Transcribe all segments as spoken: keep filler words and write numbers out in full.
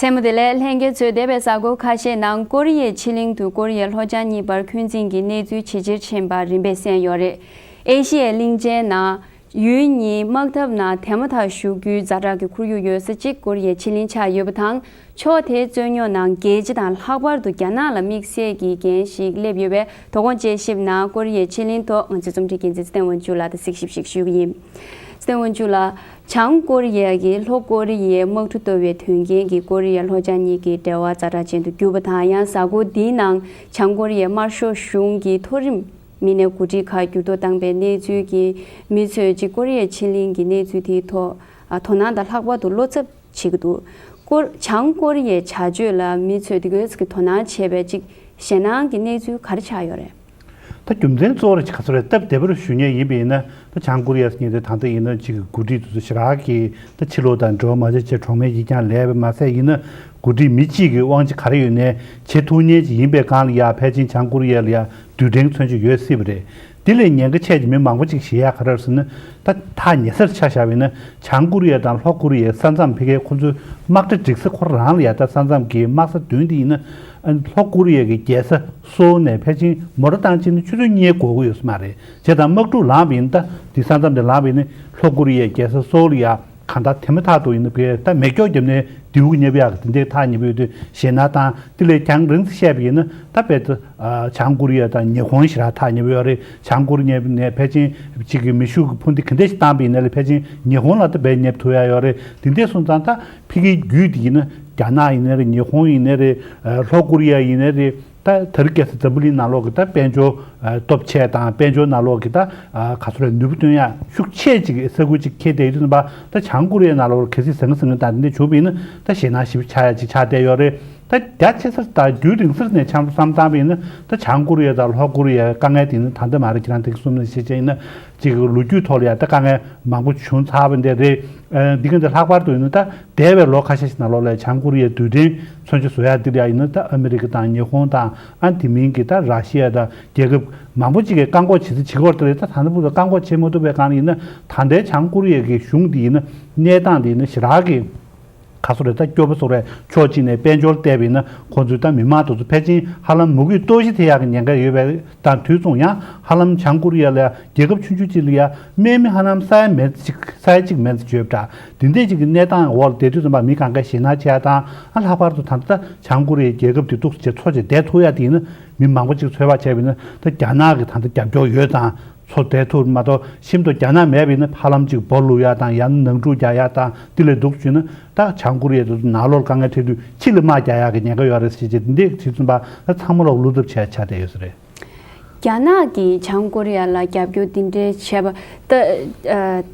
མཚན་མོ་བདེ་ལེགས། ལྷན་རྒྱས་ཚོས་འདས་པའི་གཟའ་འཁོར་ཁ་ཤས་ནང་ཀོ་རི་ཡའི་ཕྱེད་གླིང་དུ་ཀོ་རི་ཡའི་ལྷོ་བྱང་གཉིས་བར་འཁོན་འཛིན་གྱི་གནས་ཚུལ་ཇེ་ཆེར་ཕྱིན་པ་རིམ་པས་གསན་ཡོད་རེད། ཨེ་ཤི་ཡའི་གླིང་ཆེན་ནང་ཡུལ་གཉིས་དམག་འཐབ་ནང་དེ་མ་ཐག་ཞུགས་རྒྱུའི་ཛ་དྲག་གི་ཁོར་ཡུག་ཡོད་ས་གཅིག་ཀོ་རི་ཡའི་ཕྱེད་གླིང་ཆགས་ཡོད་པ་དང་། ཕྱོགས་དེའི་རྩོད་རྙོག་ནང་རྒྱལ་སྤྱི་དང་ལྷག་པར་དུ་རྒྱ་ནག་ལ་དམིགས་བསལ་གྱི་འགན་ཞིག་སླེབས་ཡོད་པས། དོ་དགོང་དཔྱད་ཞིབ་ནང་ཀོ་རི་ཡའི་ཕྱེད་གླིང་ཐོག་ང་ཚོའི་རྩོམ་སྒྲིག་འགན་འཛིན་ཚེ་བརྟན་དབང་ཕྱུག་ལགས་དང་གཟིགས་ཞིབ་ཞིག་ཞུ་གི་ཡིན། ཚེ་བརྟན་དབང་ཕྱུག་ལགས། བྱང་ཀོ་རི་ཡ་གིས་ལྷོ་ཀོ་རི་ཡའི་དམག་གྲུ་གཏོར་བའི་དོན་རྐྱེན་གྱིས་ཀོ་རི་ཡ་ལྷོ་བྱང་གཉིས་ཀྱི་འབྲེལ་བ་ཛ་དྲག་ཅན་དུ་གྱུར་པ་དང་། ཡང་གཟའ་འཁོར་འདིའི་ནང་བྱང་ཀོ་རི་ཡའི་དམར་ཤོག་གཞུང་གི་མཐོ་རིམ་མི་སྣའི་འགོ་ཁྲིད་ཁག་འགྱུར་ལྡོག་བཏང་པའི་གནས་ཚུལ་གྱིས། མི་ཚོས་ཅིག་ཀོ་རི་ཡའི་ཕྱེད་གླིང་གི་གནས་ཚུལ་དེའི་ཐོག་ཨ་དོ་སྣང་དང་ལྷག་པར་དུ་བློ་འཚབ་བྱེད་ཀྱི་འདུག་ཀོ། བྱང་ཀོ་རི་ཡའི་བྱ་སྤྱོད་ལ་མི་ཚོས་དེ་ག་ཙམ་གྱི་དོ་སྣང་བྱེད་པའི་ཅིག་ཞེད་སྣང་གི་གནས་ཚུལ་ག་རེ་ཆགས་ཡོད་རེད། ད་རྒྱུ་མཚན་གཙོ་བོ་རེ་ག་ཚོད་རེད། སྟབས་བདེ་བར་ཞུ་མཁན་ཡིན་པ་ཡིན་ན། ད་བྱང་ཀོ་རི་ཡ་ཟེར་མཁན་དེ་ད་ལྟ་ཡིན་ན་ཅིག་འགོ་ཁྲིད་དེ་ཚོ་ཞེ་དྲག་གི་ད་ཕྱི་ལོགས་དང་འབྲེལ་བ་མ་བྱས་བྱས་གྲོགས་མེད་ཡིག་རྐྱང་ལས་པ་མ་ཟད་ཡིན་ན། འགོ་ཁྲིད་མི་གཅིག་གི་དབང་ཆ་ག་རེ་ཡོད་ནའི་བྱེད་ཐུབ་མཁན་ཅིག་ཡིན་པའི་སྒང་ལ་ཡ་ཕལ་ཆེར་བྱང་ཀོ་རི་ཡ་ལ་ཡ་རྡུལ་ཕྲན་མཚོན་ཆ་ཡོད་སྲིད་པ་རེད། དེ་ལས་ཉེན་ཁ་ཆེ་ཅིག་མི་མང་པོ་ཅིག་ཞེད་ཡ་ག་རེ་རེད་ཟེར་ན། ད་ཐག་ཉེ་སར་ཆ་བཞག་པ་ཡིན་ན་བྱང་ཀོ་རི་ཡ་དང་ལྷོ་ཀོ་རི་ཡའི་ས་མཚམས་ཕ་གིའི་ཁོ་ཚོའི་དམག་གྲ་སྒྲིག་ས་ཁོ་རང་ལ་ཡ་ད་ས་མཚམས་ཀྱི་དམག་ས་མདུན་དེ་ཡིན་ན། ལྷོ་ཀོ་རི་ཡ་གི་རྒྱལ་ས་སོའུ་ནས་ཕལ་ཆེར་མོ་ཊ་བཏང་ཕྱིན་ན་ཆུ་ཚོད་གཉིས་འགོར་གྱི་ཡོད་ས་མ་རེད། བྱས་ཙང་དམག་འཁྲུག་ལངས་པ་ཡིན་ན། ད་འདི་ས་མཚམས་དེ་ལངས་པ་ཡིན་ན་ལྷོ་ཀོ་རི་ཡའི་རྒྱལ་ས་སོའུ་ལ་ཡ་གང་ལྟར་དེ་མ་ཐག་ཏུ་ཡིན་ན་ཕ་གིར་ད་མེ་སྒྱོགས་བརྒྱབ་ནས་མདེའུ་རྙེད་ཡག་གི་དེ་འདྲའི་ཐག་ཉེ་པོ་ཡོད་དུས། ཞེད་སྣང་དང་དེ་ལས་ཀྱང་རིང་ཙམ་བཤད་པ་ཡིན་ན། ད་དཔེ་ད་བྱང་ཀོ་རི་ཡ་དང་ཉི་ཧོང་ཞེ་དྲག་ཐག་ཉེ་པོ་ཡོད་རེད། བྱང་ཀོ་རི་ཡ་ནས་ཕལ་ཆེར་གཅིག་གི་མེ་ཤུགས་ཀྱི་འཕུར་མདེལ་ག་འདྲ་ཞིག་བཏང་པ་ཡིན་ན་ལས་ཕལ་ཆེར་ཉི་ཧོང་ལ་ད་དཔེ་ཉེ་པོ་ཐུག་ཡ་ཡོད་རེད། དེ་འདྲ་སོང་ཙང་ད་ཕ་གིའི་རྒྱུད་དེ་ཡིན་ན་རྒྱ་ནག་ཡིན་ནའི་རེད། ཉི་ཧོང་ཡིན་ནའི་རེད། ལྷོ་ཀོ་རི་ཡ་ཡིན་ནའི་རེད། ད་དེ་རིང་ཁ་སང་འཛམ་བུ་གླིང་ནང་ལོགས་ཀྱི་ད་དཔལ་འབྱོར་སྟོབས་ཆེ་དང་དཔལ་འབྱོར་ནང་ལོགས་ཀྱི་ད་ག་ཚོད་རེད། ནུས་པ་བཏོན་ཡ་ཤུགས་ཆེ་ཅིག་ས་ཁུལ་ཅིག་འཁེལ་བསྡད་ཡོད་དུས་ཙམ་པ། ད་བྱང་ཀོ་རི་ཡའི་ནང་ལོགས་གལ་སྲིད་ཟང་ངེ་ཟིང་ངེ་དང་དེ་འདྲ་བྱུང་བ་ཡིན་ན། ད་ཞེད་སྣང་ཞེ་པོ་ཆགས་ཡ་ཅིག་ཆགས་བསྡད་ཡོད་རེད། ད་རྒྱ་ཆེ་སར་དང་རྒྱུན་རིང་སར་ནས་ཆ་བསམ་བཏང་བ་ཡིན་ན། ད་བྱང་ཀོ་རི་ཡ་དང་ལྷོ་ཀོ་རི་ཡའི་དཀའ་ངལ་དེ་ནི་ད་ལྟ་མ་རེད། ཁྱེད་རང་དེ་ག་གསུམ་ནས་བཤད་ཆ་ཡིན་ན། ཅིག་ལོ་རྒྱུས་ཐོག་ལ་ཡ་ད་དཀའ་ངལ་མང་པོ་བྱུང་ཚར་བ་འདི་རེད། འདི་ག་འདི་ལྷག་པར་དུ་ཡིན་ན། ད་འདས་པའི་ལོ་ཁ་ཤས་ཤིག་ནང་ལོགས་ལ་བྱང་ཀོ་རི་ཡའི་རྡུལ་ཕྲན་མཚོན་ཆ་བཟོ་ཡ་འདི་ལ་ཡ་ཡིན་ན། ད་ཨ་མི་རི་ཀ་དང་ཉི་ཧོང་དང་ཨ་དེ་མིན་གྱི་ད་ར་ཤི་ཡ་དང་རྒྱལ་ཁབ་མང་པོ་ཅིག་གིས་བཀག་འགོག་བྱེད་ས་བྱེད་ཀྱི་ཡོད་རེད། ད་ད་ལྟ་བར་དུ་བཀག་འགོག་བྱེད་མ་ཐུབ་པའི་སྒང་ལ་ཡིན་ན། ད་ལྟའི་བྱང་ཀོ་རི་ཡ་གི་གཞུང་འདི་ཡིན་ན་གནས་སྟངས་འདི་ཡིན་ན་ཞེ་དྲག་གི་ག་ཚོད་རེད། ད་སྐྱོ་པོ་ཚོ་རེད། ཕྱོགས་གཅིག་ནས་དཔལ་འབྱོར་བལྟས་པ་ཡིན་ན་ཁོང་ཚོའི་ད་མི་མང་དེ་ཚོ་ཕལ་ཆེར་ཧ་ལམ་མུ་གེས་ལྟོགས་ཤི་ཐེབས་ཡག་གི་ཉེན་ཁ་ཡོད་པ་དང་དུས་མཚུངས། ཡང་ཧ་ལམ་བྱང་ཀོ་རི་ཡ་ལ་ཡ་རྒྱལ་ཁབ་ཆུང་ཆུང་གཅིག་ལ་ཡ་དམག་མི་ཧ་ལམ་ས་ཡ་མེད་ཅིག་ས་ཡ་གཅིག་མེད་ཅིག་ཡོད་པ་འདྲ། དེ་འདྲས་ཅིག་གི་གནས་སྟངས་འོག་ལ་བསྡད་དུས་ཙམ་པ་མི་གང་གས་ཞེད་སྣང་བྱེད་ཡ་དང་། ཨ་ལྷག་པར་དུ་ད་ལྟ་བྱང་ཀོ་རི་ཡའི་རྒྱལ་ཁབ་དེ་འདུག་སེ་འཚོ་བྱེད་བསྡད་ཐུབ་ཡ་དེ་ཡིན་ན། མི་མང་པོ་ཅིག་ཚོད་དཔག་བྱས་པ་ཡིན་ན། ད་རྒྱ་ནག་གི་ད་ལྟ་རྒྱབ་སྐྱོར་ཡོད་ཙང་། ཚོ་དེ་ཐུར་མ་གཏོགས་ཤིན་ཏུ་རྒྱ་ནག་མེད་པ་ཡིན་ན། ཧ་ལམ་ཅིག་སྦོ་ལུག་ཡ་དང་ཡང་ན་ནང་འཁྲུག་རྒྱག་ཡ་དང་དེ་ལས་སྡུག་བྱུང་ན། ད་བྱང་ཀོ་རི་ཡ་དེ་ཚོ་ནང་ལོགས་དཀའ་ངལ་འཕྲད་དུས་ཕྱི་ལ་དམག་རྒྱག་ཡ་གི་ཉེན་ཁ་ཡོད་རེད་ཟེར་བྱས། འདི་དུས་ཙམ་པ་ད་ཚང་མ་ལོག་བློ་འཚབ་བྱས་ཆགས་བསྡད་ཡོད་ས་རེད། རྒྱ་ནག་གིས་བྱང་ཀོ་རི་ཡ་ལ་རྒྱབ་སྐྱོར་འདི་འདྲའི་བྱས་པ་ད།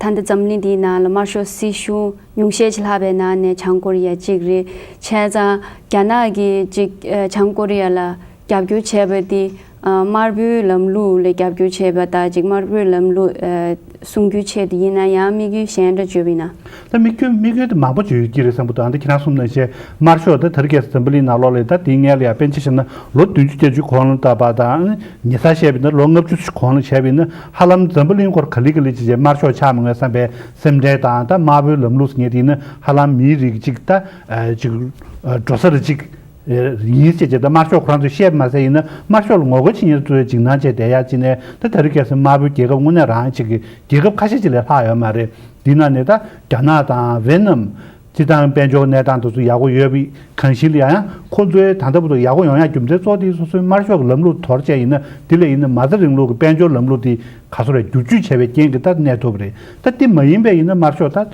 ད་ལྟ་འཛམ་གླིང་འདིའི་ནང་ལ་དམར་ཤོག་སྲིད་གཞུང་ཉུང་ཤས་ཅིག་ལྷག་པའི་ནང་ནས་བྱང་ཀོ་རི་ཡ་གཅིག་རེད། བྱས་ཙང་རྒྱ་ནག་གིས་ཅིག་བྱང་ཀོ་རི་ཡ་ལ་རྒྱབ་སྐྱོར་བྱས་པ་དེ། ཨ། དམར་པོའི་ལམ་ལུགས་ལ་རྒྱབ་སྐྱོར་བྱས་པ་དང་། ཅིག་དམར་པོའི་ལམ་ལུགས་ཨ་སྲུང་རྒྱུའི་ཆེད་དུ་ཡིན་ན་ཡང་། དམིགས་ཡུལ་གཞན་འདྲ་བརྗོད་པ་ཡིན་ན། ད་དམིགས་ཡུལ་དམིགས་ཡུལ་དེ་མང་པོ་བརྗོད་ཀྱི་རེད་བསམ་གྱི་འདུག་ཨ་ནི་ཁྱེད་རང་གསུངས་ནང་བཞིན་དམར་ཤོག་ད་དེ་རིང་ཁ་སང་འཛམ་བུ་གླིང་ནང་ལོགས་ལ། ད་དེའི་སྔོན་ལ་ཡ་དཔེར་ན་ཆ་བཞག་ན་ལོ་བདུན་ཅུ་བརྒྱད་ཅུ་གོང་ལ་ད་བར་དང་། ཉེ་སར་བཤད་པ་ཡིན་ན་ལོ་ལྔ་བཅུ་གོང་ལ་བྱས་པ་ཡིན་ན། ཧ་ལམ་འཛམ་བུ་གླིང་སྐོར་ག་ལེ་ག་ལེ་བྱས་བྱས་དམར་ཤོག་ཆགས་མི་འོས་བསམ་པའི་སེམས་ཁྲལ་དང་། ད་དམར་པོའི་ལམ་ལུགས་ཟེར་མཁན་དེ་ཡིན་ན་ཧ་ལམ་མིའི་རིགས་གཅིག་ད་ཅིག་འགྲོ་ས་རེ་གཅིག་ཡིན་ཟེར་བྱས། ད་དམར་ཤོག་ཁོ་རང་ཚོས་བཤད་པ་མ་ཟད་ཡིན་ན། དམར་ཤོག་ལ་ངོ་རྒོལ་བྱེད་མཁན་ཚོའི་འཇིགས་སྣང་བྱས་བསྡད་ཡག་ཅིག་ནས། ད་དེ་རིང་ཁ་སང་དམར་པོའི་རྒྱལ་ཁབ་དངོས་གནས་རང་ཅིག་གི་རྒྱལ་ཁབ་ཁ་ཤས་ཅིག་ལས་ལྷག་ཡོད་མ་རེད། འདི་ནང་ནས་ད་རྒྱ་ནག་དང་ཝེ་ནམ། སྤྱིར་བཏང་དཔལ་འབྱོར་གནས་སྟངས་དེ་ཚོ་ཡག་པོ་ཡོད་པའི་གང་ཞིག་ལ་ཡང་། ཁོ་ཚོའི་ད་ལྟ་བར་དུ་ཡག་པོ་ཡོང་ཡག་རྒྱུ་མཚན་གཙོ་བོ་དེ་སོ་སོའི་དམར་ཤོག་གི་ལམ་ལུགས་དོར་བྱས་ཡིན་ན། དེ་ལས་ཡིན་ན་མ་རྩ་རིང་ལུགས་ཀྱི་དཔལ་འབྱོར་ལམ་ལུགས་དེ་ག་ཚོད་རེ་བསྒྱུར་བཅོས་བྱས་པའི་རྐྱེན་གྱིས་ད་གནས་ཐུབ་པ་རེད། ད་དེ་མ་ཡིན་པ་ཡིན་ན་དམར་ཤོག་ད་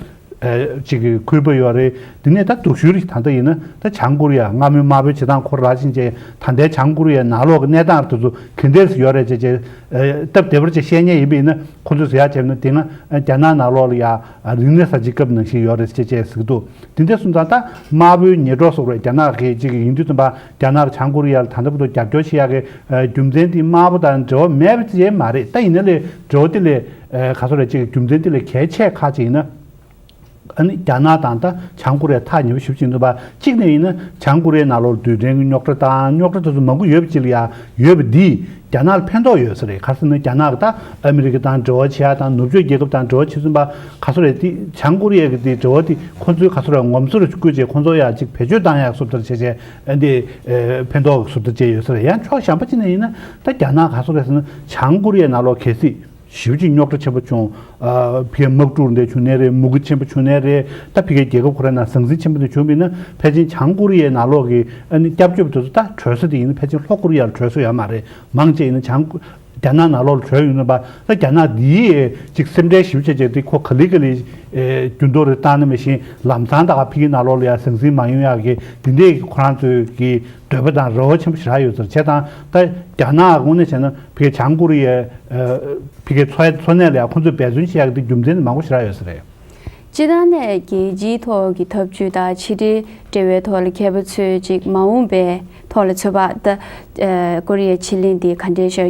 ཨ་ཅིག་གི་ཁུལ་པ་ཡོད་རེད། དེ་ནས་ད་སྡུག་ཤོས་རིགས་ད་ལྟ་ཡིན་ན་ད་བྱང་ཀོ་རི་ཡ། སྔ་མོའི་དམར་པོའི་བྱེད་སྟངས་ཁོ་རང་བཞིན་བྱས། ད་ལྟའི་བྱང་ཀོ་རི་ཡའི་ནང་ལོགས་ཀྱི་གནས་སྟངས་དེ་ཚོ་ག་འདྲས་ཡོད་རེད་ཅེས་ཅེས་སྟབས་བདེ་བར་ཅིག་བཤད་མཁན་ཡིན་པ་ཡིན་ན། ཁོ་ཚོས་ཟེར་ཡག་བྱས་ན་དེ་སྔ་རྒྱ་ནག་ནང་ལོགས་ལ་ཡ་རིག་གནས་གསར་བརྗེ་སྐབས་ནང་བཞིན་ཡོད་རེད་ཅེས་ཅེས་ཟེར་གྱི་འདུག་དེ་འདྲ་སོང་ཙང་ད་དམར་པོའི་ཉེ་གྲོགས་སོགས་རེད། རྒྱ་ནག་གི་ཅིག་ཡིན་དུས་ཙམ་པ་རྒྱ་ནག་བྱང་ཀོ་རི་ཡ་ལ་ད་ལྟ་བར་དུ་རྒྱབ་སྐྱོར་བྱེད་ཡག་གི་རྒྱུ་མཚན་དེ་དམར་པོ་དང་འབྲེལ་བ་མེད་པ་ཅིག་མ་རེད། ད་ཡིན་ན་ལས་འབྲེལ་བ་དེ་ལས་ག་ཚོད་རེད། ཅིག་རྒྱུ་མཚན་དེ་ལས་གལ་ཆེ་ཁག་ཅིག་ཡིན་ན། ཨ་ནི་རྒྱ་ནག་དང་ད་བྱང་ཀོ་རི་ཡ་ཐག་ཉེ་པོ་ཞེ་པོ་ཅིག་འདུག་པ། གཅིག་ནས་ཡིན་ན་བྱང་ཀོ་རི་ཡའི་ནང་ལོགས་རྡུལ་ཕྲན་གྱི་རྙོག་དྲ་དང་རྙོག་དྲ་དེ་ཚོ་མང་པོ་ཡོད་པ་ཅིག་ལ་ཡ་ཡོད་པ་འདིས་རྒྱ་ནག་ལ་ཕན་ཐོགས་ཡོད་ས་རེད། ག་རེ་ཟེར་ན་རྒྱ་ནག་གི་ད་ཨ་མི་རི་ཀ་དང་འབྲེལ་བ་བྱེད་ཡ་དང་ནུབ་ཕྱོགས་རྒྱལ་ཁབ་དང་འབྲེལ་བ་བྱེད་བཟུང་པ་ག་ཚོད་རེད། དེ་བྱང་ཀོ་རི་ཡ་གི་དེ་འབྲེལ་བ་དེ་ཁོ་ཚོའི་ག་ཚོད་རེད་ངོམ་སོ་རེ་བསྐུལ་བྱས་ཁོ་ཚོ་ཡ་ཅིག་བེད་སྤྱོད་བཏང་ཡག་བཟོ་ལྟར་བྱས་བྱས་ཨ་འདི་ཕན་ཐོགས་བཟོ་ལྟར་བྱས་ཡོད་ས་རེད། ཡང་ཕྱོགས་གཞན་པ་ཅིག་ནས་ཡིན་ན་ད་རྒྱ་ནག་ག་ཚོད་རེད་ཟེར་ན་བྱང་ཀོ་རི་ཡའི་ནང་ལོགས་གལ་སྲིད། ཞེ་པོ་ཅིག་རྙོག་དྲ་ཆེན་པོ་བྱུང་། ཨ་ཕ་གིའི་དམག་འཁྲུག་འདི་བྱུང་ནའི་རེད། མུ་གེ་ཆེན་པོ་བྱུང་ནའི་རེད། ད་ཕ་གིའི་རྒྱལ་ཁབ་ཁོ་རའི་ནང་ཟང་ཟིང་ཆེན་པོ་འདི་བྱུང་བ་ཡིན་ན་ཕལ་ཆེར་བྱང་ཀོ་རི་ཡའི་ནང་ལོགས་ཀྱི་ཨ་ནི་སྐྱབས་བཅོལ་བ་དེ་ཚོ་ད་བྲོས་ས་དེ་ཡིན་ན་ཕལ་ཆེར་ལྷོ་ཀོ་རི་ཡར་བྲོས་ས་ཡོད་མ་རེད། མང་ཆེ་ཡིན་ན་བྱང་རྒྱ་ནག་ནང་ལོགས་ལ་བྲོས་ཡོང་ནས་པ་ད་རྒྱ་ནག་འདིའི་ཅིག་སེམས་ཁྲལ་ཞེ་པོ་བྱས་བྱས་དེ་ཁོ་ག་ལེ་ག་ལེ་འགྱུར་ལྡོག་རེ་བཏང་ན་མ་གཞི་ལམ་སང་ད་ག་ཕ་གིའི་ནང་ལོགས་ལ་ཡ་ཟང་ཟིང་མ་ཡོང་ཡག་གི་འདི་འདྲའི་ཁོ་རང་ཚོའི་གི་འདོད་པ་དང་རེ་བ་ཆེན་པོ་ཞེ་དྲག་ཡོད་ཚར་བྱས་དང་ད་རྒྱ་ནག་དངོས་གནས་བྱས་ན་ཕ་གིའི་བྱང་ཀོ་རི་ཡའི། ཕ་གིའི་འཚོ་འཚོ་གནས་ལ་ཡང་ཁོང་ཚོས་འབད་བརྩོན་བྱེད་ཡག་གི་རྒྱུ་མཚན་མང་པོ་ཞེ་དྲག་ཡོད་ས་རེད། སྤྱིར་བཏང་ནས་རྒྱལ་སྤྱིའི་ཐོག་གི་འཐབ་ཇུས་དང་ཕྱི་འབྲེལ་འབྲེལ་བའི་ཐོག་ལ་མཁས་པ་ཚོས་ཅིག་མ་འོངས་པའི་ཐོག་ལ་ཚོད་དཔག་ད་ཀོ་རི་ཡའི་ཕྱེད་གླིང་འདི་ག་འདྲའི་ཆགས་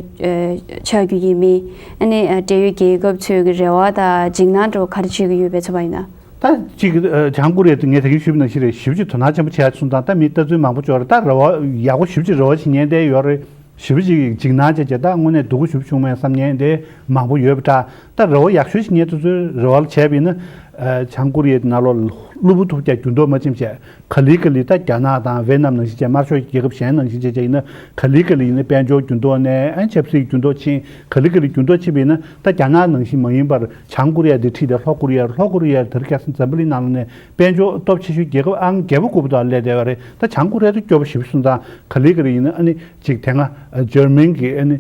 ཆགས་རྒྱུ་ཡིན་མིན། ཨ་ནི་འབྲེལ་ཡོད་རྒྱལ་ཁབ་ཚོས་ཀྱི་རེ་བ་དང་འཇིགས་སྣང་འདྲ་བོ་ག་རེ་བྱེད་ཀྱི་ཡོད་པའི་ཚོད་དཔག་ཡིན་ན། ད་ཅིག་བྱང་ཀོ་རི་ཡ་དེ་ངས་ད་གིན་ཞུས་པ་ནང་བཞིན་རེད། ཞེ་པོ་ཅིག་དོ་སྣང་ཆེན་པོ་བྱས་སོང་ཙང་ད་མི་ལྟ་ཚུལ་མང་པོ་ཅིག་རེད། ད་རེ་བ་ཡག་པོ་ཞེ་པོ་ཅིག་རེ་བ་བྱེད་མཁན་དེ་ཡོད་རེད། ཞེ་པོ་ཅིག་འཇིགས་སྣང་བྱས་བྱས་ད་དངོས་གནས་སྡུག་པོ་ཞེ་པོ་བྱུང་མེད་བསམ་མཁན་དེ་མང་པོ་ཡོད་པ་འདྲ། ད་རེ་བ་ཡག་ཤོས་ཤིག་ངས་དེ་ཚོའི་རེ་བ་ལ་བྱས་པ་ཡིན་ན། ཨ་བྱང་ཀོ་རི་ཡའི་ནང་ལོགས་གློ་བུར་ཐུག་ཀྱང་འགྱུར་ལྡོག་མ་ཕྱིན་བྱས་ག་ལེ་ག་ལེ་ད་རྒྱ་ནག་དང་ཝེ་ནམ་ནང་བཞིན་བྱས་དམར་ཤོག་རྒྱལ་ཁབ་གཞན་ནང་བཞིན་བྱས་བྱས་ཡིན་ན་ག་ལེ་ག་ལེ་ཡིན་ན་དཔལ་འབྱོར་འགྱུར་ལྡོག་ནས་ཨ་ཆབ་སྲིད་འགྱུར་ལྡོག་ཕྱིན། ག་ལེ་ག་ལེ་འགྱུར་ལྡོག་ཕྱིན་པ་ཡིན་ན་ད་རྒྱ་ནག་ནང་བཞིན་མ་ཡིན་པར་བྱང་ཀོ་རི་ཡ་དེ་ཁྲིད་དེ་ལྷོ་ཀོ་རི་ཡ། ལྷོ་ཀོ་རི་ཡ་དེ་རིང་ཁ་སང་འཛམ་བུ་གླིང་ནང་ལ་ནས་དཔལ་འབྱོར་སྟོབས་ཆེ་ཤོས་རྒྱལ་ཁབ་ཨང་བརྒྱད་པ་དགུ་པ་དུ་སླེབས་བསྡད་པ་རེད། ད་བྱང་ཀོ་རི་ཡ་དེ་སྐྱོ་པོ་ཞེ་པོ་སོང་ཙང་ག་ལེ་ག་ལེ་ཡིན་ན་ཨ་ནི་ཅིག་དེ་སྔ་འཇར་མན་གྱི་ཨ་ནི་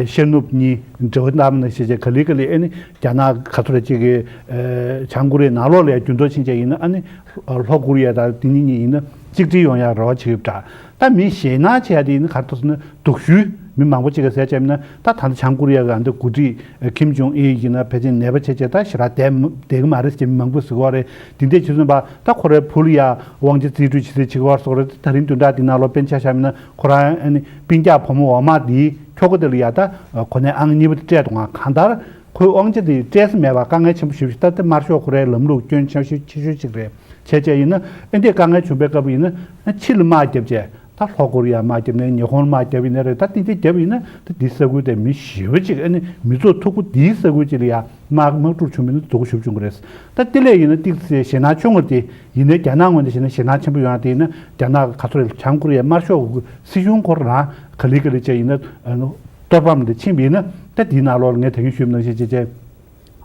ཤར་ནུབ་གཉིས་འབྲེལ་བ་གནང་བ་ནང་བཞིན་བྱས་ག་ལེ་ག་ལེ་ཨ་ནི་རྒྱ་ནག་ག་ཚོད་རེ་ཅིག་གི་བྱང་ཀོ་རི་ཡའི་ནང་ལོགས་ལ་ཡང་འགྱུར་ལྡོག་ཕྱིན་བྱས་ཡིན་ན་ཨ་ནི་ལྷོ་ཀོ་རི་ཡ་དང་དེ་གཉིས་གཉིས་ཡིན་ན་གཅིག་སྒྲིལ་ཡོང་ཡག་རེ་བ་བྱེད་ཀྱི་ཡོད་པ་འདྲ། ད་མི་ཞེད་སྣང་བྱེད་ཡ་དེ་ཡིན་ན་ག་རེ་འདུག་ཟེར་ན་སྡུག་ཤོས་མི་མང་པོ་ཅིག་གིས་ཟེར་བྱས་ན་ད་ད་ལྟ་བྱང་ཀོ་རི་ཡ་གི་ཨ་འདི་འགོ་ཁྲིད་ཁིམ་ཇོང་ཨིན་ཡིན་ན་ཕལ་ཆེར་ནད་པ་བྱས་བྱས་ད་ཞེ་དྲག་བསྡད་བསྡད་ཀྱི་མ་རེད་ཟེར་མི་མང་པོས་ཟེར་གྱི་ཡོད་རེད། དེ་འདྲས་བྱས་ཙང་ད་ཁོ་རའི་བུ་ལ་ཡ་དབང་ཆ་རྩིས་སྤྲོད་བྱེད་ས་བྱེད་ཀྱི་ཡོད་རེད་ཟེར་གྱི་ཡོད་རེད། ད་རིང་བདུན་ཕྲག་འདི་ནང་ལོགས་དཔེར་ན་ཆ་བཞག་པ་ཡིན་ན་ཁོ་རང་ཨ་ནི་སྤུན་ཀྱག་བུ་མོ་འོག་མ་དེའི་ཁྱོ་ག་དེ་ལ་ཡ་ད་གོ་གནས་ཨང་གཉིས་པ་དེ་སྤྲད་འདུག་ག་གང་ལྟར་ཁོའི་དབང་ཆ་དེ་སྤྲད་ས་མེད་པ་དཀའ་ངལ་ཆེན་པོ་ཞེ་པོ་ཞིག་ད་ལྟ་དམར་ཤོག་ཁོ་རའི་ལམ་ལུགས་སྐྱོན་ཆེ་ཤོས་ཆེ་ཤོས་གཅིག་རེད། བྱས་བྱས་ཡིན་ན་ཨ་འདི་དཀའ་ངལ་བྱུང་པའི་སྐབས་ཡིན་ན་ཕྱི་ལ་དམག་བརྒྱབ་བྱས་ད་ལྷོ་ཀོ་རི་ཡར་དམག་བརྒྱབ་ནས་ཉི་ཧོང་ལ་དམག་བརྒྱབ་ཡིན་ན་རེད། ད་འདི་འདི་བརྒྱབ་ཡིན་ན་ད་འདི་ས་ཁུལ་དེ་མི་ཞེ་པོ་ཅིག་ཨ་ནི་མི་ཚོགས་མཐུག་པོ་འདིའི་ས་ཁུལ་ཅིག་ལ་ཡ་དམག་དམག་འཁྲུག་བྱུང་བ་ཡིན་ན་སྡུག་པོ་ཞེ་པོ་བྱུང་གི་རེད། ད་དེ་ལས་ཡིན་ན་ཏིག་ཙེ་ཞེད་སྣང་ཆུང་ངུ་དེ་ཡིན་ནའི་རྒྱ་ནག་ངོས་ནས་བྱས་ན་ཞེད་སྣང་ཆེན་པོ་ཡོང་ཡ་དེ་ཡིན་ན་རྒྱ་ནག་ག་ཚོད་རེད། བྱང་ཀོ་རི་ཡའི་དམར་ཤོག་སྲིད་གཞུང་ཁོ་རང་ག་ལེ་ག་ལེ་བྱས་ཡིན་ན་གཏོར་ཕམ་དེ་ཕྱིན་པ་ཡིན་ན་ད་འདིའི་ནང་ལོགས་ལ་ངས་ད་གིན་ཞུས་པ་ནང་བཞིན་བྱས་བྱས།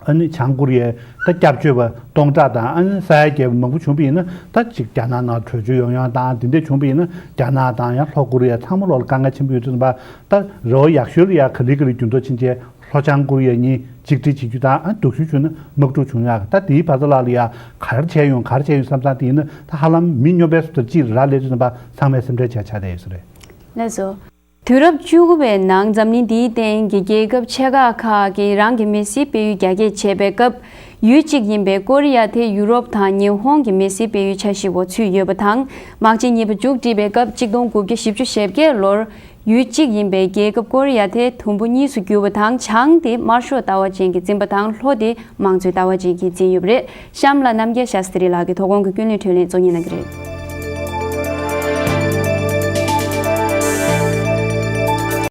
ཨ་ནི་བྱང་ཀོ་རི་ཡའི་ད་སྐྱབས་བཅོལ་བ་སྟོང་ཕྲག་དང་ཨ་ནི་ས་ཡ་བརྒྱད་པ་མང་པོ་བྱུང་བ་ཡིན་ན་ད་ཅིག་རྒྱ་ནག་ནང་བྲོས་བྱོལ་ཡོང་ཡག་དང་དེ་འདྲས་བྱུང་བ་ཡིན་ན་རྒྱ་ནག་དང་ཡང་ལྷོ་ཀོ་རི་ཡ་ཚང་མ་ལོག་ལ་དཀའ་ངལ་ཆེན་པོ་ཡོད་དུས་ཙམ་པ་ད་རེ་བ་ཡག་ཤོས་ལ་ཡ་ག་ལེ་ག་ལེ་འགྱུར་ལྡོག་ཕྱིན་རྗེས་ལྷོ་བྱང་ཀོ་རི་ཡ་གཉིས་གཅིག་སྒྲིལ་བྱེད་རྒྱུ་དང་ཨ་སྡུག་ཤོས་བྱུང་ན་དམག་འཁྲུག་བྱུང་ཡག་ད་དེའི་བར་མཚམས་ལ་ལ་ཡ་ག་རེ་བྱས་ཡོང་ག་རེ་བྱས་ཡོང་བསམ་བསམ་དེ་ཡིན་ན་ད་ཧ་ལམ་མི་སྨྱོན་པའི་སུ་དང་ཅིག་རག་ལས་དུས་ཙམ་པ་ཚང་མས་སེམས་ཁྲལ་བྱ་ཆགས་བསྡད་ཡོད་ས་རེད། ལགས་སོ། དུས་རབས་བཅུ་དགུ་པའི་ནང་འཛམ་གླིང་འདིའི་སྟེང་གི་རྒྱལ་ཁབ་ཆེ་ཁག་ཁག་གིས་རང་གི་མི་སེར་སྤེལ་ཡུལ་རྒྱ་སྐྱེད་བྱས་པའི་སྐབས། ཡུལ་གཅིག་ཡིན་པའི་ཀོ་རི་ཡ་དེ་ཡུ་རོབ་དང་ཉི་ཧོང་གི་མི་སེར་སྤེལ་ཡུལ་ཆ་ཞིག་འོག་ཚུད་ཡོད་པ་དང་། དམག་ཆེན་གཉིས་པ་མཇུག་བསྒྲིལ་བའི་སྐབས་གཅིག་སྟོང་དགུ་བརྒྱ་བཞི་བཅུ་ཞེ་བརྒྱད་ལོར་ཡུལ་གཅིག་ཡིན་པའི་རྒྱལ་ཁབ་ཀོ་རི་ཡ་དེ་དུམ་བུ་གཉིས་སུ་གྱུར་པ་དང་། བྱང་དེ་དམར་ཤོག་ལྟ་བ་ཅན་གྱིས་འཛིན་པ་དང་། ལྷོ་དེ་དམངས་གཙོའི་ལྟ་བ་ཅན་གྱིས་འཛིན་ཡོད་པ་རེད། གཤམ་ལ་རྣམ་རྒྱལ་ཤཱསྟྲི་ལགས་ཀྱིས་དོ་དགོང་གི་ཀུན་གླེང་དྲིས་ལན་གཙོ་གཉེར་གནང་གི་རེད།